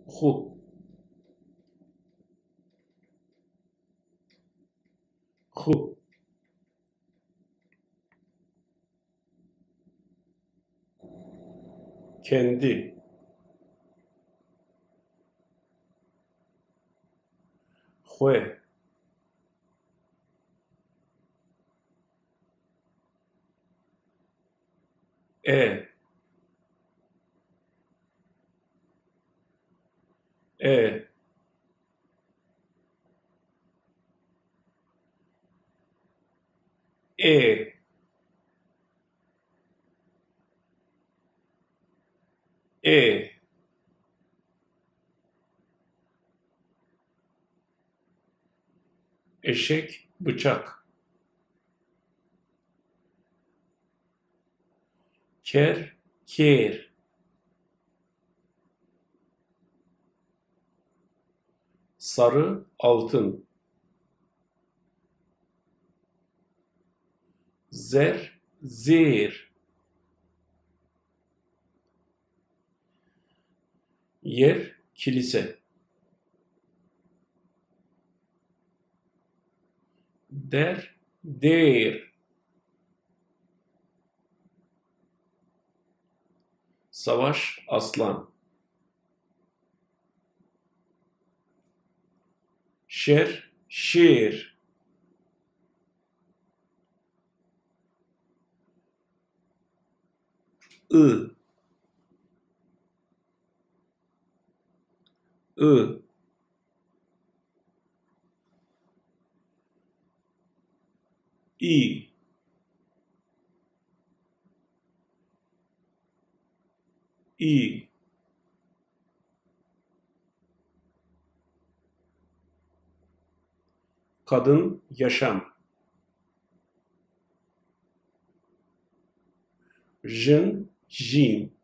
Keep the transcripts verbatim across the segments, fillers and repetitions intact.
Xu. Xu. Kendi. Xwe. E. E. Ê. Ê. Eşek, bıçak. Ker, kêr. Sarı, altın. Zer, zêr. Yer, kilise. Der, dêr. Savaş, aslan. Şer, şêr. I. I. İ. İ. Kadın, yaşam. Jin, jîn.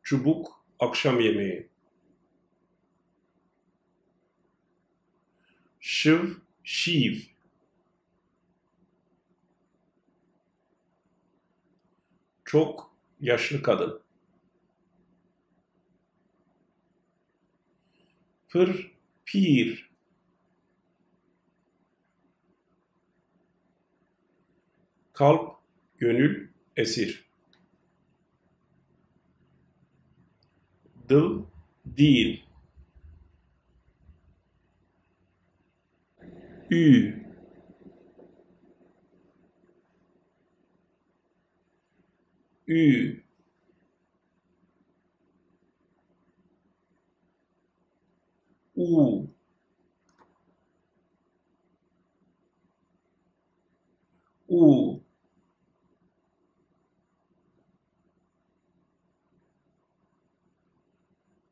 Çubuk, akşam yemeği. Şiv, şîv. Çok yaşlı kadın. Pir, pîr. Kalp, gönül, esir. Dil, dil. Ü. Ü. U. U.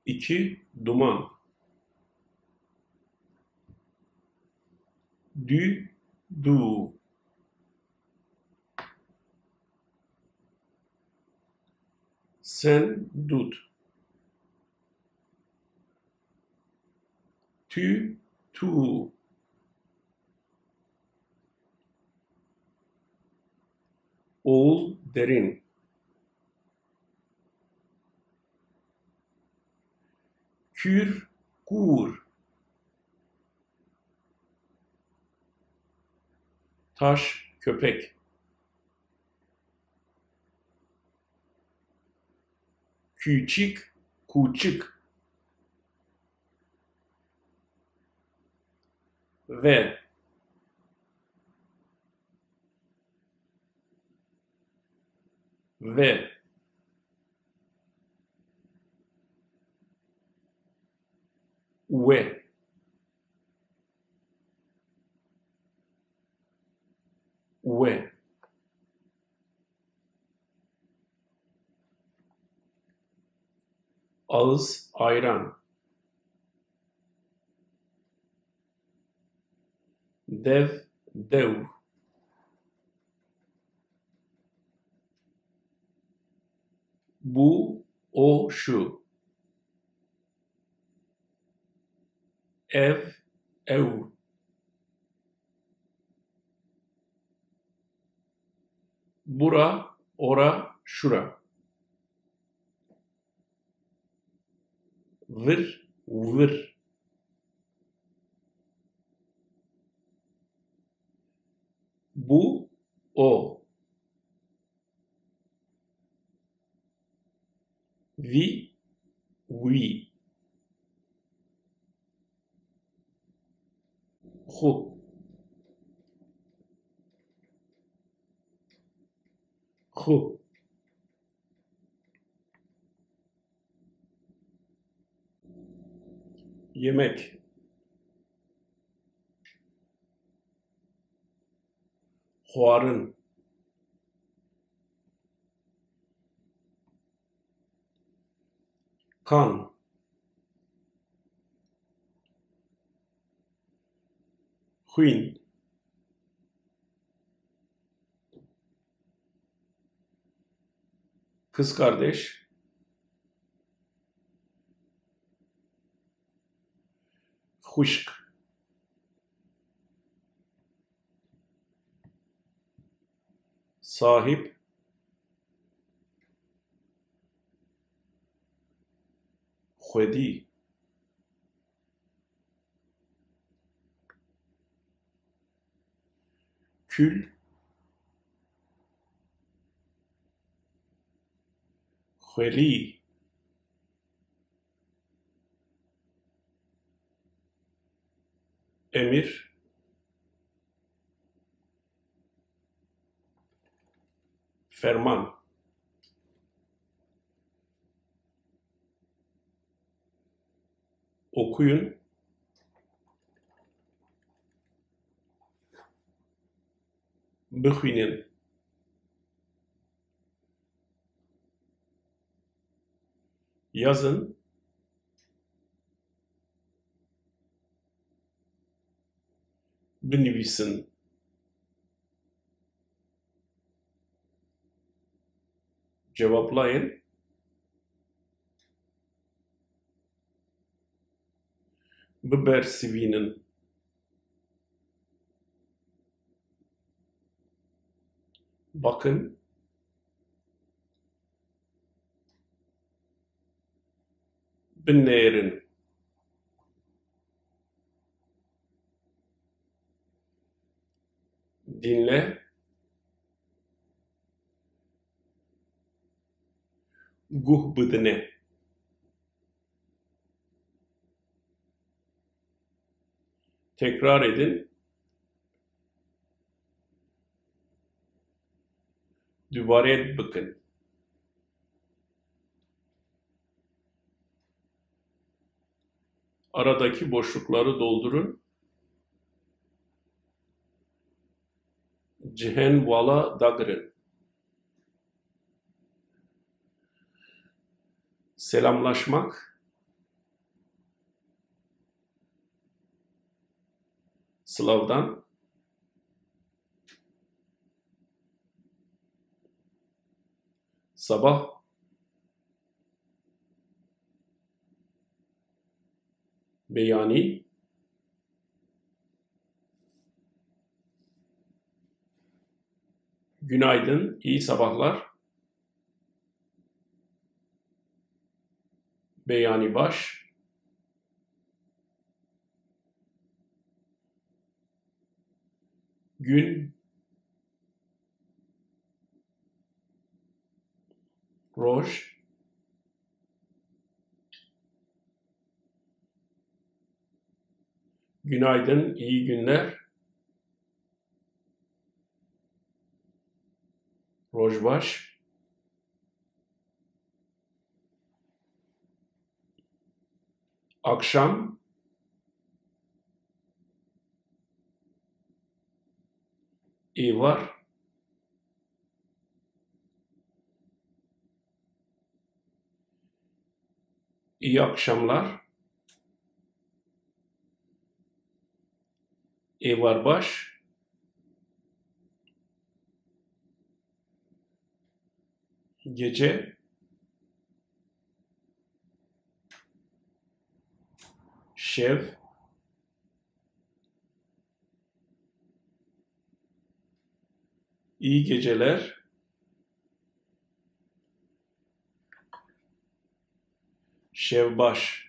İki, duman. Dü, du. Sen, dut. Tü, tu. Oğul, derin. Kür, kûr. Taş, köpek. Küçük, kûçik. Ve. Ve. We. We. Ağız, ayran. Dev, dew. Bu, o, şu. Ev, ew. Bura, ora, şura. Vir, wir. Bu, o. Vi, wî. Xu. Xu. Yemek. Xwarin. Kan. Xwîn. Kız kardeş. Xwişk. Sahip. Xwedî. Kül. Xwelî. Emir. Ferman. Okuyun. Bixwînin. Yazın. Binivîsin. Cevaplayın. Bibersivînin. Bakın. Binêrin. Dinle. Guh bidine. Tekrar edin. Dubare bikin. Aradaki boşlukları doldurun. Cihên wala dagirin. Selamlaşmak. Slavdan. Sabah. Beyanî. Günaydın, iyi sabahlar. Beyanî baş. Gün. Roj. Günaydın, iyi günler. Roj baş. Akşam. Êvar. İyi akşamlar. Êvar baş. Gece. Şev. İyi geceler. Şev baş.